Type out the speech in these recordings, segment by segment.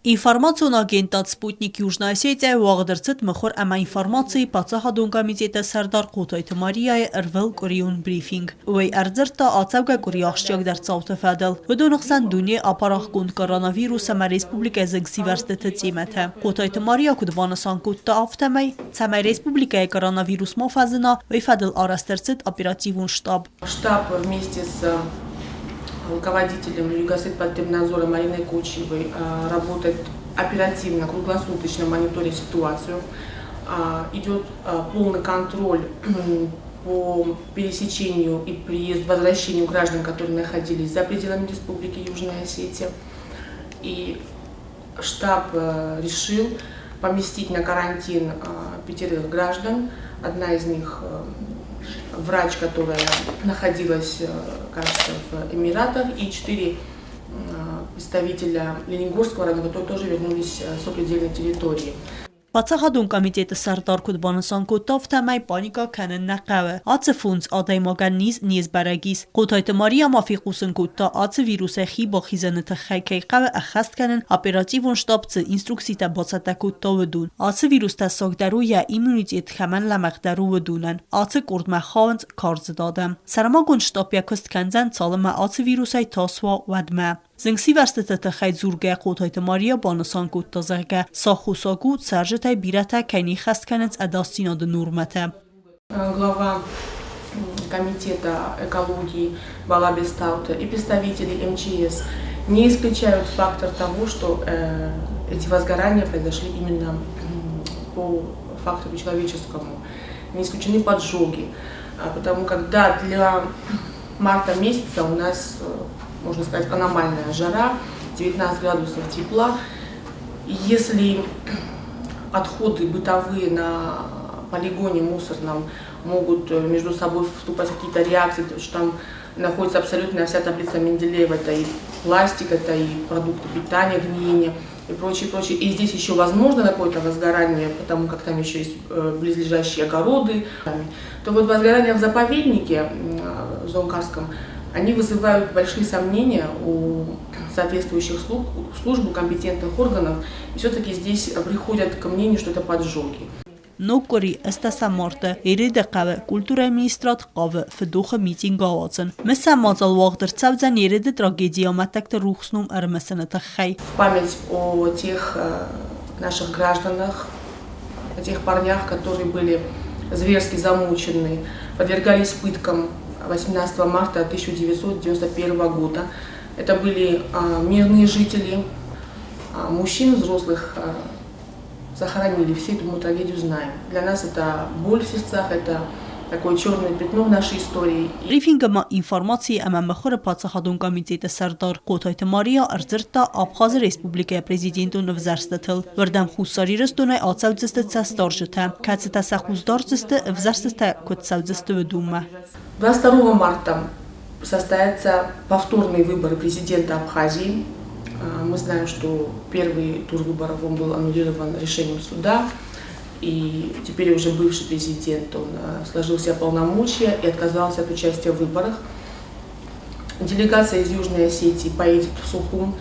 Информацион агентад «Спутник Южная Осетия» уагъд ӕрцыд Мыхуыр ӕмӕ информацийы паддзахадон комитеты сӕрдар Хъотайты Марияйы ӕрвылкъуырион брифинг. Уый ӕрдзырдта ацӕугӕ къуыри ахсджиагдӕр цауты фӕдыл. Уыдоны хсӕн дунейы апарахгонд коронавирус ӕмӕ республикӕйы зынгсивӕрзтыты темӕтӕ. Хъотайты Мария куыд банысан кодта, афтӕмӕй, цӕмӕй республикӕйы коронавирус ма фӕзына, уый фӕдыл арӕзт ӕрцыд оперативон штаб. Штаб вместе с руководителем Югосетпотребнадзора Мариной Кочиевой работает оперативно, круглосуточно мониторя ситуацию. Идет полный контроль по пересечению и приезду, возвращению граждан, которые находились за пределами Республики Южная Осетия. И штаб решил поместить на карантин пятерых граждан. Одна из них врач, которая находилась, кажется, в Эмиратах, и четыре представителя Ленингорского района, которые тоже вернулись с сопредельной территории. Паддзахадон комитеты сӕрдар куыд банысан кодта, афтӕмӕй паникӕ кӕнын нӕ хъӕуы. Ацы фондз адӕймагӕн низ не сбӕрӕг ис. Хъотайты Мария ма фехъусын кодта, ацы вирусӕй хи бахизыны тыххӕй кӕй хъӕуы ӕххӕст кӕнын оперативон штаб цы инструкцитӕ бацӕттӕ кодта, уыдон. Ацы вирус тӕссагдӕр у йӕ иммунитет кӕмӕн лӕмӕгъдӕр у, уыдонӕн. Ацы къордмӕ хауынц кардзыд адӕм. Сӕрмагонд штаб йӕ куыст кӕндзӕн, цалынмӕ ацы вирусӕй тас уа, уӕдмӕ. Зынгсивӕрзтыты тыххӕй дзургӕ Хъотайты Мария банысан кодта, зӕгъгӕ, саххосаг у, цӕрджытӕй бирӕтӕ кӕй не ххӕст кӕнынц ӕдасдзинады нормӕтӕ. Глава комитета экологии Бала Бестаута и представители МЧС не исключают фактор того, что эти возгорания произошли именно по фактору человеческому. Не исключены поджоги, потому как, да, для марта месяца у нас, можно сказать, аномальная жара, 19 градусов тепла. Если отходы бытовые на полигоне мусорном могут между собой вступать в какие-то реакции, потому что там находится абсолютно вся таблица Менделеева, это и пластик, это и продукты питания, гниение и прочее, прочее. И здесь еще возможно какое-то возгорание, потому как там еще есть близлежащие огороды. То вот возгорание в заповеднике в Зонкарском, они вызывают большие сомнения у соответствующих служб, у компетентных органов. И все-таки здесь приходят к мнению, что это поджоги. Ног къуыри ӕстдӕсӕм марты Ереды хъӕуы культурӕйы министрад хъавы фыдохы митинг ауадзын. Мысӕн мадзал уагъд ӕрцӕудзӕн Ереды трагедийы амӕттӕгты рухс ном ӕрымысыны тыххӕй. В память о тех наших гражданах, о тех парнях, которые были зверски замучены, подвергались пыткам 18 марта 1991 года. Это были мирные жители, мужчин взрослых захоронили. Все эту мы трагедию знаем. Для нас это боль в сердцах, это такое черное пятно в нашей истории. Брифингы ма информацийы ӕмӕ мыхуыры паддзахадон комитеты сӕрдар Хъотайты Мария ӕрдзырдта Абхазы Республикӕйы президентон ӕвзӕрстытыл. Уырдӕм Хуссар Ирыстонӕй ацӕудзысты цӕстдарджытӕ, кӕцытӕ сӕ хъус дардзысты, ӕвзӕрстытӕ куыд цӕудзысты, уыдонмӕ. 22 марта состоятся повторные выборы президента Абхазии. Мы знаем, что первый тур выборов он был аннулирован решением суда. И теперь уже бывший президент, он сложил все полномочия и отказался от участия в выборах. Делегация из Южной Осетии поедет в Сухум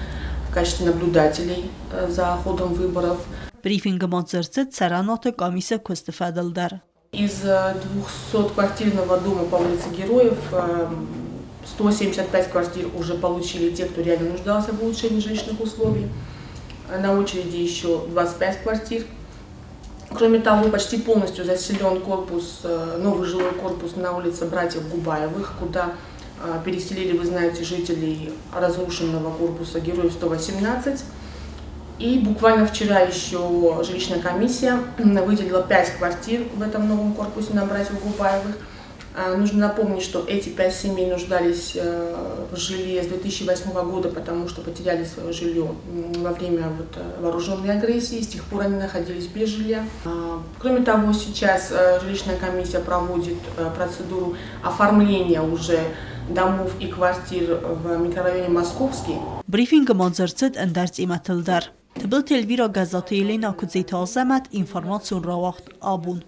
в качестве наблюдателей за ходом выборов. Брифингы ма дзырд цыд цӕрӕнуаты къамисы куысты фӕдыл дӕр. Из 200-квартирного дома по улице Героев 175 квартир уже получили те, кто реально нуждался в улучшении жилищных условий. На очереди еще 25 квартир. Кроме того, почти полностью заселен корпус, новый жилой корпус на улице братьев Губаевых, куда переселили, вы знаете, жителей разрушенного корпуса Героев 118. И буквально вчера еще жилищная комиссия выделила 5 квартир в этом новом корпусе на братьев Губаевых. Нужно напомнить, что эти 5 семей нуждались в жилье с 2008 года, потому что потеряли свое жилье во время вот вооруженной агрессии, с тех пор они находились без жилья. Кроме того, сейчас жилищная комиссия проводит процедуру оформления уже домов и квартир в микрорайоне Московский. Брифингы ма дзырд цыд ӕндӕр темӕтыл дӕр. Тыбылты Эльвира, Гӕззаты Еленӕ, Куыдзеты Азӕмӕт, информацион рауагъд «Абон».